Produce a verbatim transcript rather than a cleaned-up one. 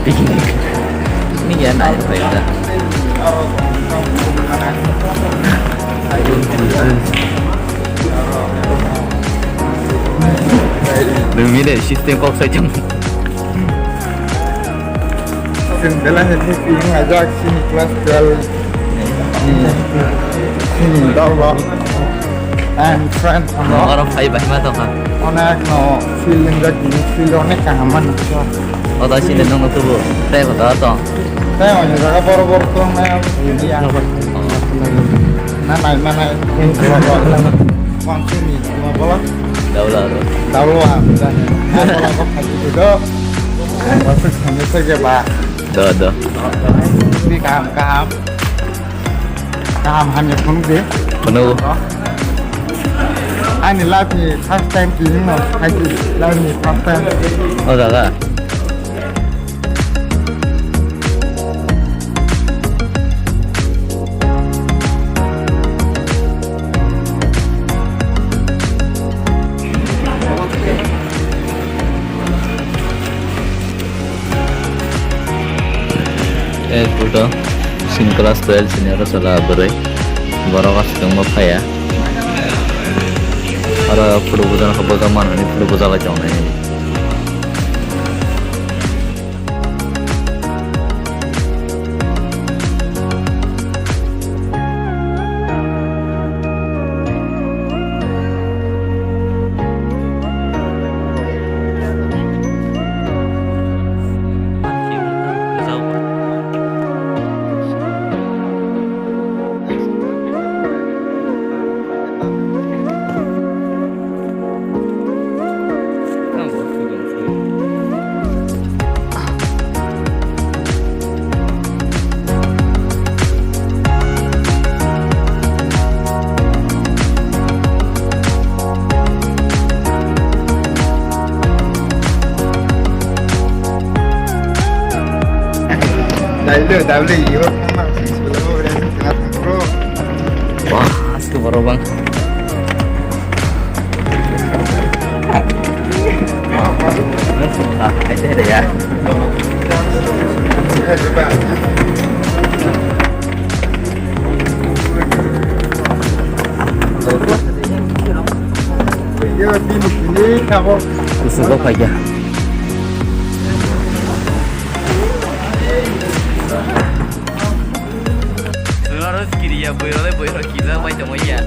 Picnic. Ini ya, naik apa ya? Demi deh, sistem kok saja. Sendela ini ping aja sini kelas dua. Sini, sini, dal, dal. And friend, no? Orang five bahima tongkha. Onek no feeling jak ini, feel onek kaham man. Oda sini nung tubu, tei oda tong. Tei onek jaga boro boro tong na ini yang. Na nai mana ini boro boro. Bang sini, cuma bola. Daula ro. Daula, bukan. Bola kok kaji tu do. Masuk sini saja, Pak. Do, do. Ini kaham, kaham. Kaham hamya phunuk de. Phunuk. Ani life ni first time tini no, haiki life ni first time. O jaga. Eh, puto, sini class twelve sini aro sala bwrwi. Borok aswk wngma phaiya. Aro photo bujana khe bujak manani photo bujak lai tongnai. Daile, daile, iyo, kama, sisi, bela, bela, bela, bela, bela. Wah, asli baru bang. Kusugo paikha. Sularus kiriya boirole boiro kila mai tongmaiya.